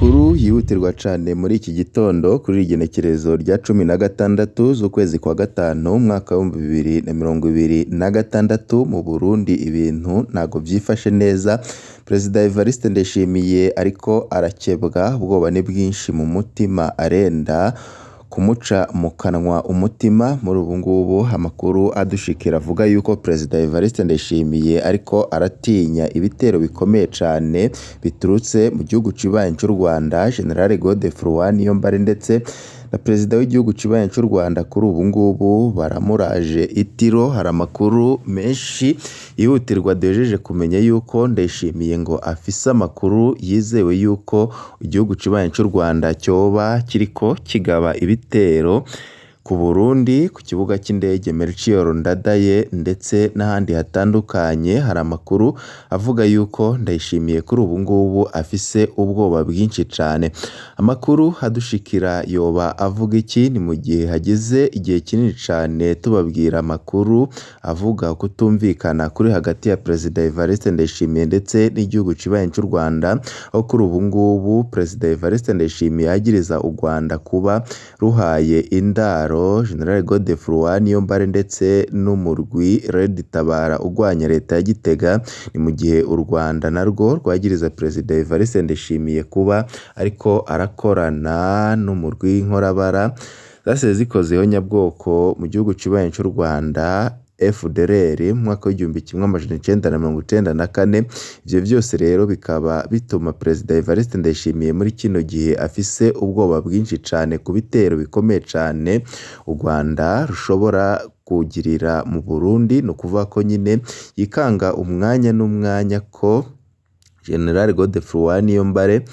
Amakuru yihutirwa cane muri iki gitondo kuri iri genekerezo rya 16 z'ukwezi kwa gatanu umwaka w'2026 mu Burundi ibintu ntago vyifashe neza. Perezida Evariste Ndayishimiye ariko arakebwa, ubwoba ni bwinshi mu mutima, arenda kumuca mu kanwa umutima. Muri ubu ngubu amakuru adushikira avuga yuko Perezida Evariste Ndayishimiye ariko aratinya ibitero bikomeye cane biturutse mu gihugu cibanyi c'u Rwanda. General Godefroid Niyombare ndetse na Perezida w'igihugu cibanyi c'u Rwanda kuri ubu ngubu baramuraje itiro. Hari amakuru menshi yihutirwa duhejeje kumenya yuko Ndayishimiye ngo afise amakuru yizewe yuko igihugu cibanyi c'u Rwanda coba kiriko kigaba ibitero ku Burundi, ku kibuga c'indege Melchior Ndadaye ndetse n'ahandi hatandukanye. Hari amakuru avuga yuko Ndayishimiye kuri ubu ngubu afise ubwoba bwinshi cane. Amakuru adushikira yoba avuga iki? Ni mu gihe hageze igihe kinini cane tubabwira amakuru avuga kutumvikana kuri hagati ya Perezida Evariste Ndayishimiye ndetse n'igihugu cibanyi c'u Rwanda, aho kuri ubu ngubu Perezida Evariste Ndayishimiye yagiriza u Rwanda kuba ruhaye indaro General Godefroid Niyombare ndetse n'umurwi Red Tabara urwanya leta ya Gitega. Ni mu gihe u Rwanda narwo rwagiriza Perezida Evariste Ndayishimiye kuba ariko arakorana n'umurwi w'inkorabara zasize zikoze ihonyabwoko mu gihugu cibanyi c'u Rwanda FDLR mu mwaka w'1994. Ivyo vyose rero bikaba bituma Perezida Evariste Ndayishimiye muri kino gihe afise ubwoba bwinshi cane ku bitero bikomeye cane u Rwanda rushobora kugirira mu Burundi. Ni ukuvuga ko nyine yikanga umwanya n'umwanya ko General Godefroid Niyombare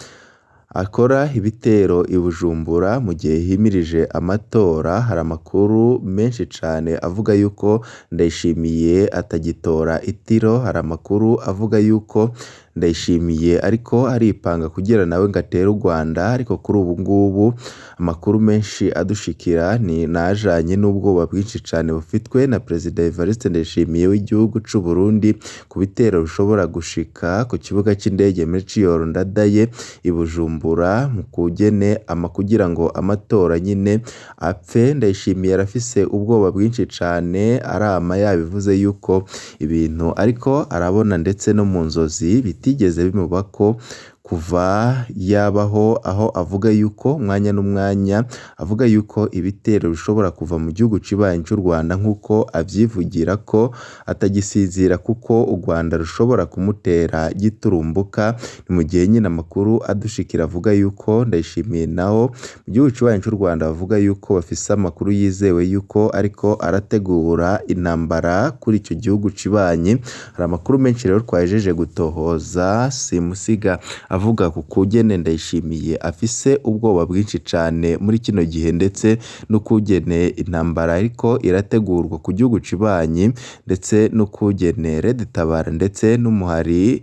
akora ibitero i Bujumbura mu gihe himirije amatora. Hari amakuru menshi cane avuga yuko Ndayishimiye atagitora itiro. Hari amakuru avuga yuko Ndayishimiye ariko aripanga kugira nawe ngo atere u Rwanda, ariko kuri ubu ngubu amakuru menshi adushikira ni najanye n'ubwoba bwinshi cane bufitwe na Perezida Evariste Ndayishimiye w'igihugu c'u Burundi ku bitero bishobora gushika ku kibuga c'indege Melchior Ndadaye i Bujumbura mu kugene ama kugira ngo amatora nyine apfe. Ndayishimiye arafise ubwoba bwinshi cane, arama yabivuze yuko ibintu ariko arabona ndetse no mu nzozi bitigeze bimubako kuva yabaho, aho avuga yuko umwanya n'umwanya avuga yuko ibitero bishobora kuva mu gihugu cibanyi c'u Rwanda, nk'uko avyivugira ko atagisinzira kuko u Rwanda rushobora kumutera giturumbuka. Ni mu gihe nyine amakuru adushikira avuga yuko Ndayishimiye naho mu gihugu cibanyi c'u Rwanda bavuga yuko bafise amakuru yizewe yuko ariko arategura intambara kuri ico gihugu cibanyi. Hari amakuru menshi rero twahejeje gutohoza simusiga avuga ku kugene Ndayishimiye afise ubwoba bwinshi cane muri kino gihe, ndetse n'ukugene intambara ariko irategurwa ku gihugu cibanyi, ndetse n'ukugene Red Tabara ndetse n'umuhari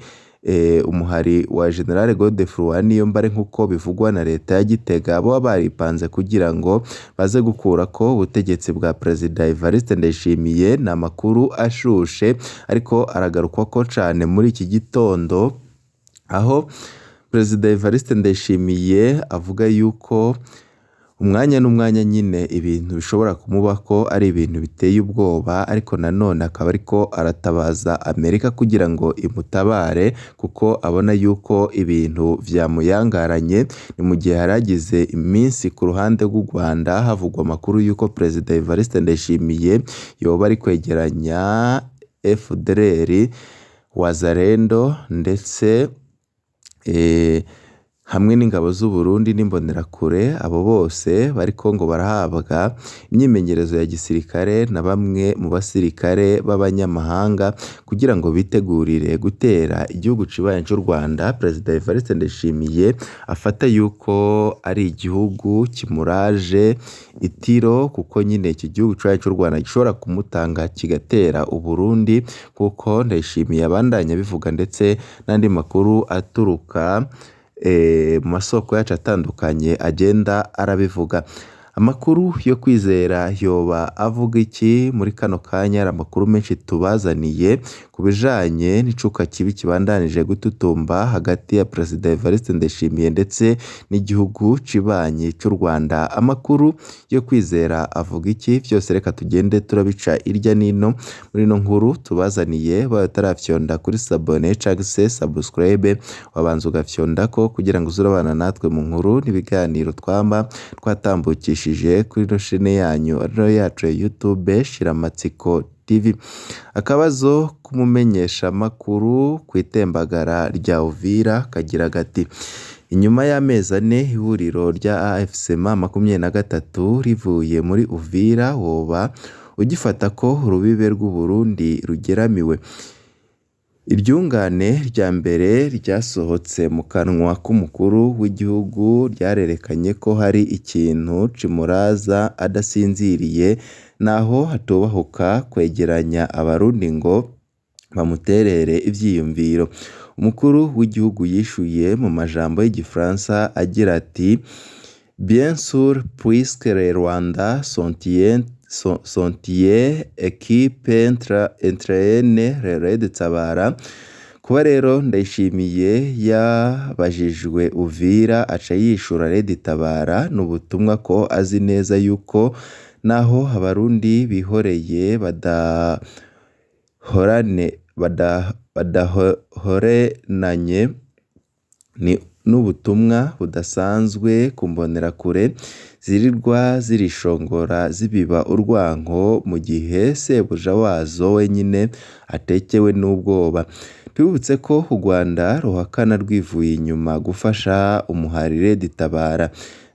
umuhari wa General Godefroid Niyombare nk'uko bivugwa na leta ya Gitega boba baripanze kugira ngo baze gukurako ubutegetsi bwa Perezida Evariste Ndayishimiye. Ni amakuru ashushe ariko aragarukwako cane muri iki gitondo, aho Perezida Evariste Ndayishimiye avuga yuko umwanya n'umwanya nyine ibintu bishobora kumubako ari ibintu biteye ubwoba, ariko nanone akaba ariko aratabaza Amerika kugira ngo imutabare kuko abona yuko ibintu vyamuyangaranye. Ni mu gihe haragize iminsi ku ruhande rw'u Rwanda havugwa amakuru yuko Perezida Evariste Ndayishimiye yoba ari kwegeranya FDLR, Wazalendo ndetse hamwe n'ingabo z'u Burundi n'imbonerakure. Abo bose bariko ngo barahabwa imyimenyerezo ya gisirikare na bamwe mu basirikare b'abanyamahanga kugira ngo bitegurire gutera igihugu cibanyi c'u Rwanda. Perezida Evariste Ndayishimiye afata yuko ari igihugu kimuraje itiro, kuko nyine iki gihugu cibanyi c'u Rwanda gishobora kumutanga kigatera u Burundi, kuko Ndayishimiye abandanya abivuga, ndetse n'andi makuru aturuka mu masoko yacu atandukanye agenda arabivuga. Amakuru yo kwizera yoba avuga iki muri kano kanya? Hari amakuru menshi tubazaniye ku bijanye n'icuka kibi kibandanije gututumba hagati ya Perezida Evariste Ndayishimiye ndetse n'igihugu cibanyi c'u Rwanda. Amakuru yo kwizera avuga iki? Vyose reka tugende turabica irya nino muri ino nkuru tubazaniye. Baye utarafyonda kuri sabone canke se subscribe, wabanza ugafyondako kugira ngo uze urabana natwe mu nkuru n'ibiganiro twama twatambukishije kuri ino shene yanyu ariyo yacu ya YouTube Shiramatsiko TV. Akabazo k'umumenyeshamakuru kw'itembagara rya Uvira kagira gati: inyuma y'amezi ane ihuriro rya AFC M23 rivuye muri Uvira, woba ugifata ko urubibe rw'u Burundi rugeramiwe? Iryungane rya mbere ryasohotse mu kanwa k'umukuru w'igihugu ryarerekanye ko hari ikintu cimuraza adasinziriye, naho atubahuka kwegeranya abarundi ngo bamuterere ivyiyumviro. Umukuru w'igihugu yishuye mu majambo y'igifaransa agira ati: "Bien sûr, puisque les Rwandais sont équipe entraîne les Red Tabara." Kuba rero Ndayishimiye yabajijwe Uvira aca yishura Red Tabara, ni ubutumwa ko azi neza yuko naho abarundi bihoreye badahorenanye, ni n'ubutumwa budasanzwe ku mbonerakure zirirwa zirishongora zibiba urwanko mu gihe sebuja wazo wenyine atekewe n'ubwoba. Twibutse ko u Rwanda ruhakana rwivuye inyuma gufasha umuhari Red Tabara.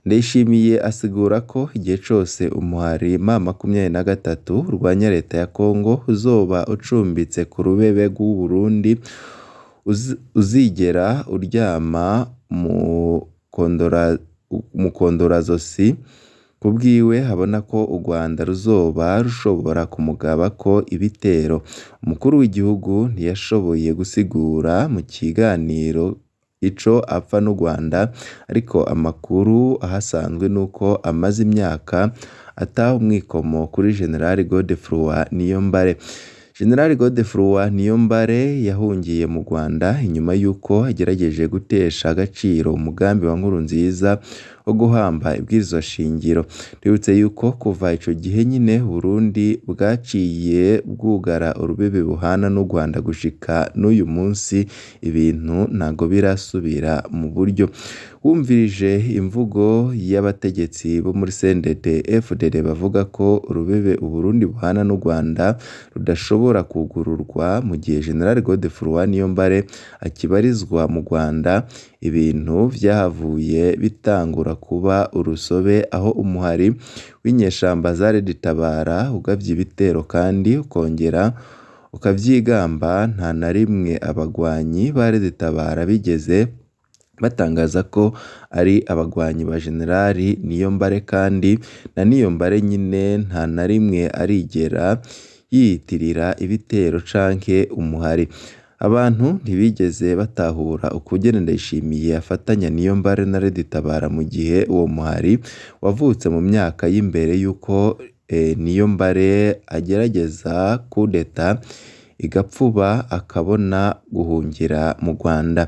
Ndayishimiye asigura ko igihe cose umuhari M23 urwanya leta ya Congo uzoba ucumbitse ku rubebe rw'u Burundi uzigera uryama mu kondorazosi. Kubwiwe abona ko u Rwanda ruzoba rushobora kumugabako ibitero. Umukuru w'igihugu ntiyashoboye gusigura mu kiganiro ico apfa n'u Rwanda, ariko amakuru ahasanzwe nuko amaze imyaka ata umwikomo kuri General Godefroid Niyombare. General Godefroid Niyombare yahungiye mu Rwanda inyuma y'uko agerageje gutesha agaciro umugambi wa Nkurunziza wo guhamba ibwirizwa shingiro. Twibutse yuko kuva ico gihe nyine Burundi bwaciye bwugara urubibe buhana n'u Rwanda gushika n'uyu munsi ibintu ntago birasubira mu buryo. Wumvirije imvugo y'abategetsi bo muri CNDD FDD bavuga ko urubibe Uburundi buhana n'u Rwanda rudashobora kugururwa mu gihe General Godefroid Niyombare akibarizwa mu Rwanda, ibintu vyahavuye bitangura kuba urusobe aho umuhari w'inyeshamba za Red Tabara ugavye ibitero kandi ukongera ukavyigamba. Nta na rimwe abagwanyi ba Red Tabara bigeze batangaza ko ari abagwanyi ba General Niyombare, kandi na Niyombare nyine nta na rimwe arigera yiyitirira ibitero canke umuhari. Abantu ntibigeze batahura ukugene Ndayishimiye afatanya Niyombare na Red Tabara mu gihe uwo muhari wavutse mu myaka y'imbere y'uko Niyombare agerageza kudeta igapfuba akabona guhungira mu Rwanda.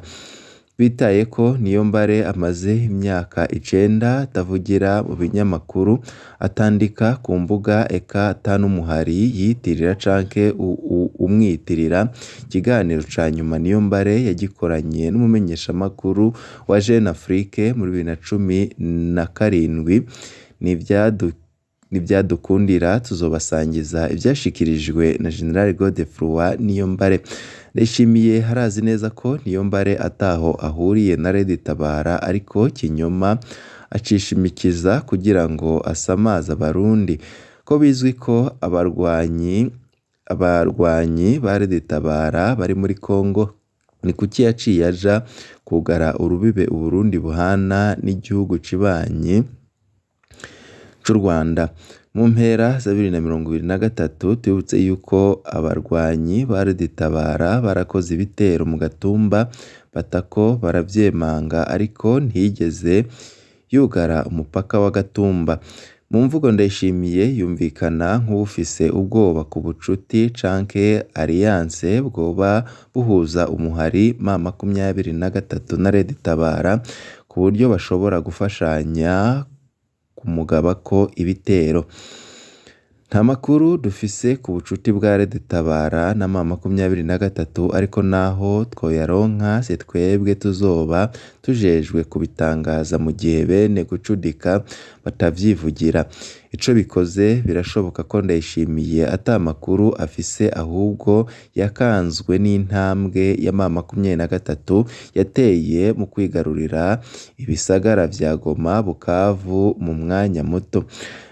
Bitaye ko Niyombare amaze imyaka 9 atavugira mu binyamakuru, atandika ku mbuga, eka ata n'umuhari yiyitirira canke umwiyitirira. Ikiganiro ca nyuma Niyombare yagikoranye n'umumenyeshamakuru wa Jeune Afrique muri 2017. Nivyadukundira tuzobasangiza ivyashikirijwe na General Godefroid Niyombare. Ndayishimiye harazi neza ko Niyombare ataho ahuriye na Red Tabara, ariko kinyoma acishimikiza kugira ngo asamaze abarundi. Ko bizwi ko abarwanyi ba Red Tabara bari muri Congo, ni kuki yaciye aja kugara urubibe Uburundi buhana n'igihugu cibanyi c'u Rwanda? Mu mpera za 2023 tubibutse yuko abarwanyi ba Red Tabara barakoze ibitero mu Gatumba batako baravyemanga, ariko ntiyigeze yugara umupaka wa Gatumba. Mu mvugo Ndayishimiye yumvikana nk'uwufise ubwoba ku bucuti canke alliance bwoba buhuza umuhari M23 na Red Tabara, ku buryo bashobora gufashanya kumugabako ibitero. Nta makuru dufise ku bucuti bwa Red Tabara na M23, ariko naho twoyaronka si twebwe tuzoba tujejwe kubitangaza mu gihe bene gucudika batavyivugira. Ico bikoze birashoboka ko Ndayishimiye ata makuru afise ahubwo yakanzwe n'intambwe ya M23 yateye mu kwigarurira ibisagara vya Goma, Bukavu mu mwanya muto.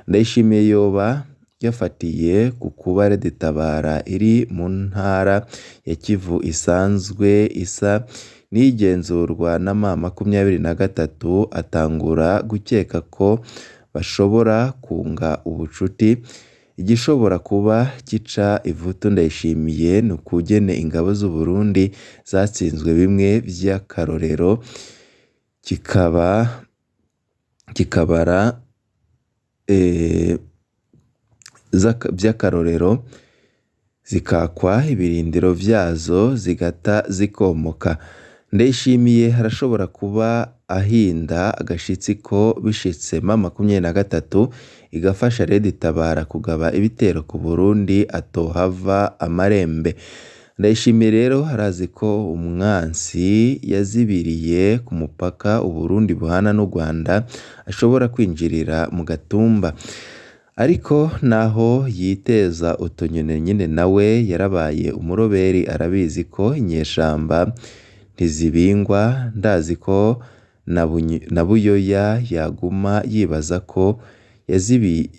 Ndayishimiye yoba yafatiye ku kuba Red Tabara iri mu ntara ya Kivu isanzwe isa n'iyigenzurwa na M23, atangura gukeka ko bashobora kunga ubucuti. Igishobora kuba gica ivutu Ndayishimiye ni ukugene ingabo z'Uburundi zatsinzwe bimwe vy'akarorero, kikabara vy'akarorero zikakwa ibirindiro vyazo zigata zikomoka. Ndayishimiye arashobora kuba ahinda agashitsi ko bishitse M23 igafasha Red Tabara kugaba ibitero ku Burundi atohava amarembe. Ndayishimiye rero arazi ko umwansi yazibiriye ku mupaka Uburundi buhana n'u Rwanda ashobora kwinjirira mu Gatumba. Ariko naho yiteza utunyoni nyene nawe yarabaye umuroberi, arabizi ko inyeshamba ntizibingwa. Ndazi ko na Buyoya yaguma yibaza ko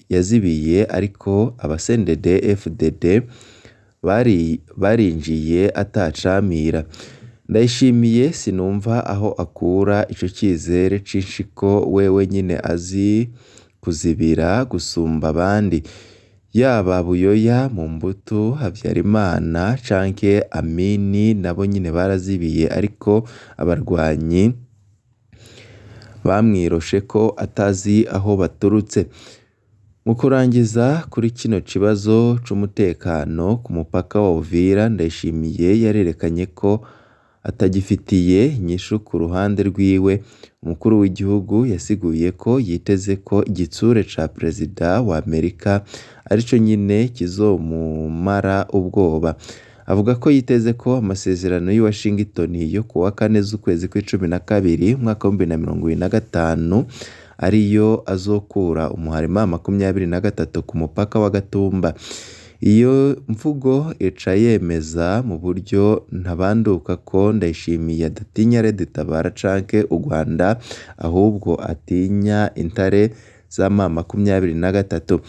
yazibiye, ariko aba CNDD FDD barinjiye atacamira. Ndayishimiye sinumva aho akura ico cizere cinshi ko wewe nyene azi kuzibira gusumba abandi, yaba Buyoya, Mobutu, Habyarimana canke Amini nabo nyene barazibiye, ariko abarwanyi bamwiroshe ko atazi aho baturutse. Mu kurangiza kuri kino kibazo c'umutekano ku mupaka wa Uvira, Ndayishimiye yarerekanye ko atagifitiye inyishu ku ruhande rwiwe. Umukuru w'igihugu yasiguye ko yiteze ko igitsure ca perezida wa Amerika arico nyene kizomumara ubwoba. Avuga ko yiteze ko amasezerano y'i Washington yo kuwa kane z'ukwezi kw'icumi na kabiri umwaka w'ibihumbi na mirongo ibiri na gatanu ariyo azokura umuhari M23 ku mupaka wa Gatumba. Iyo mvugo ica yemeza mu buryo ntabanduka ko Ndayishimiye adatinya Red Tabara canke u Rwanda, ahubwo atinya intare za M23.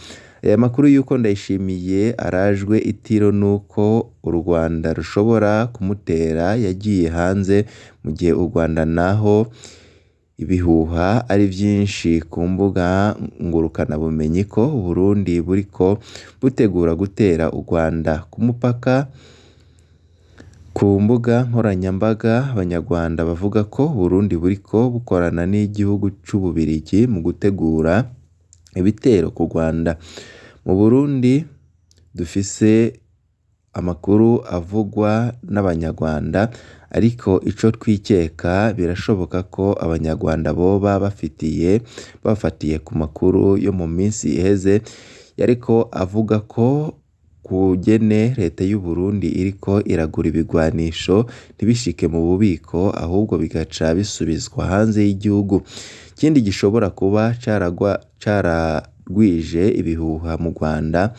Aya makuru y'uko Ndayishimiye arajwe itiro n'uko u Rwanda rushobora kumutera yagiye hanze, mu gihe u Rwanda naho ibihuha ari vyinshi ku mbuga ngurukanabumenyi ko Uburundi buriko butegura gutera u Rwanda ku mupaka. Ku mbuga nkoranyambaga abanyarwanda bavuga ko Uburundi buriko bukorana n'igihugu c'Ububirigi mu gutegura ibitero ku Rwanda. Mu Burundi dufise amakuru avugwa n'abanyarwanda, ariko ico twikeka birashoboka ko abanyarwanda boba bafatiye ku makuru yo mu minsi iheze yariko avuga ko kugene leta y'u Burundi iriko iragura ibigwanisho ntibishike mu bubiko, ahubwo bigaca bisubizwa hanze y'igihugu. Ikindi gishobora kuba caragwije ibihuha mu Rwanda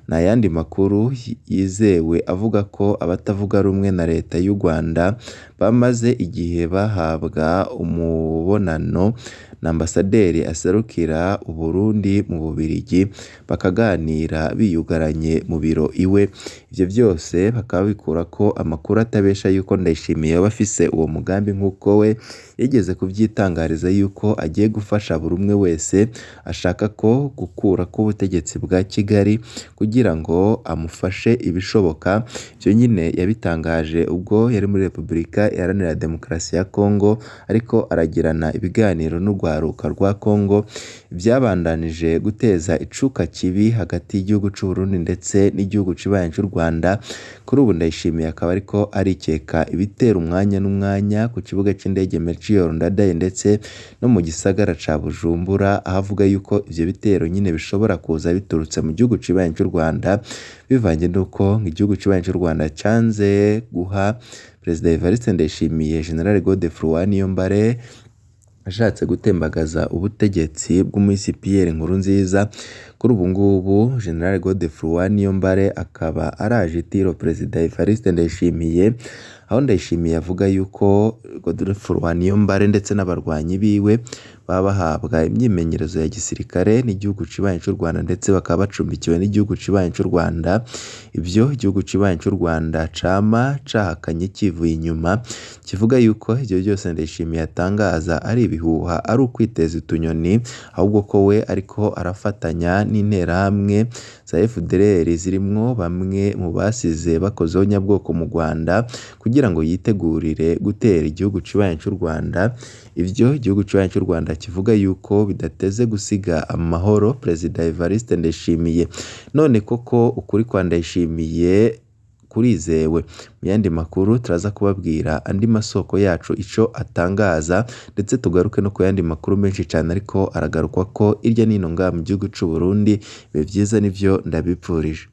ni ayandi makuru yizewe avuga ko abatavuga rumwe na leta y'u Rwanda bamaze igihe bahabwa umubonano na ambasaderi aserukira Uburundi mu Bubirigi, bakaganira biyugaranye mu biro iwe. Ivyo vyose bakaba bikurako amakuru atabesha yuko Ndayishimiye yoba afise uwo mugambi, nk'uko we yigeze kuvyitangariza yuko agiye gufasha buri umwe wese ashaka ko gukurako ubutegetsi bwa Kigali kugira ngo amufashe ibishoboka. Ivyo nyene yabitangaje ubwo yari muri Repubulika Iharanira Demokarasi ya Kongo, ariko aragirana ibiganiro n'u Rwanda. n'urwaruka rwa Congo, vyabandanije guteza icuka kibi hagati y'igihugu c'Uburundi ndetse n'igihugu cibanyi c'u Rwanda. Kuri ubu Ndayishimiye akaba ariko arikeka ibitera umwanya n'umwanya ku kibuga c'indege Melchior Ndadaye ndetse no mu gisagara ca Bujumbura, aho avuga yuko ivyo bitero nyene bishobora kuza biturutse mu gihugu cibanyi c'u Rwanda, bivanye n'uko igihugu cibanyi c'u Rwanda canze guha Perezida Evariste Ndayishimiye General Godefroid Niyombare ashatse gutembagaza ubutegetsi bw'umuhisi Pierre Nkurunziza. Kuri ubu ngubu General Godefroid Niyombare akaba araje itiro Perezida Evariste Ndayishimiye, aho Ndayishimiye avuga yuko Godefroid Niyombare ndetse n'abarwanyi biwe baba bahabwa imyimenyerezo ya gisirikare n'igihugu cibanyi c'u Rwanda ndetse bakaba bacumbikiwe n'igihugu cibanyi c'u Rwanda. Ivyo igihugu cibanyi c'u Rwanda cama cahakanye kivuye inyuma, kivuga yuko ivyo vyose Ndayishimiye atangaza ari ibihuha, ari ukwiteza utunyoni, ahubwo ko we ariko arafatanya n'interahamwe za FDLR zirimwo bamwe mu basize bakozeho nyabwoko mu Rwanda kugira ngo yitegurire gutera igihugu cibanyi c'u Rwanda. Ivyo igihugu cibanyi c'u Rwanda kivuga yuko bidateze gusiga amahoro Perezida Evariste Ndayishimiye. None koko ukuri kwa Ndayishimiye kurizewe? Mu yandi makuru turaza kubabwira andi masoko yacu ico atangaza, ndetse tugaruke no ku yandi makuru menshi cane ariko aragarukwako irya nino ngaha mu gihugu c'u Burundi. Ibihe vyiza nivyo ndabipfurije.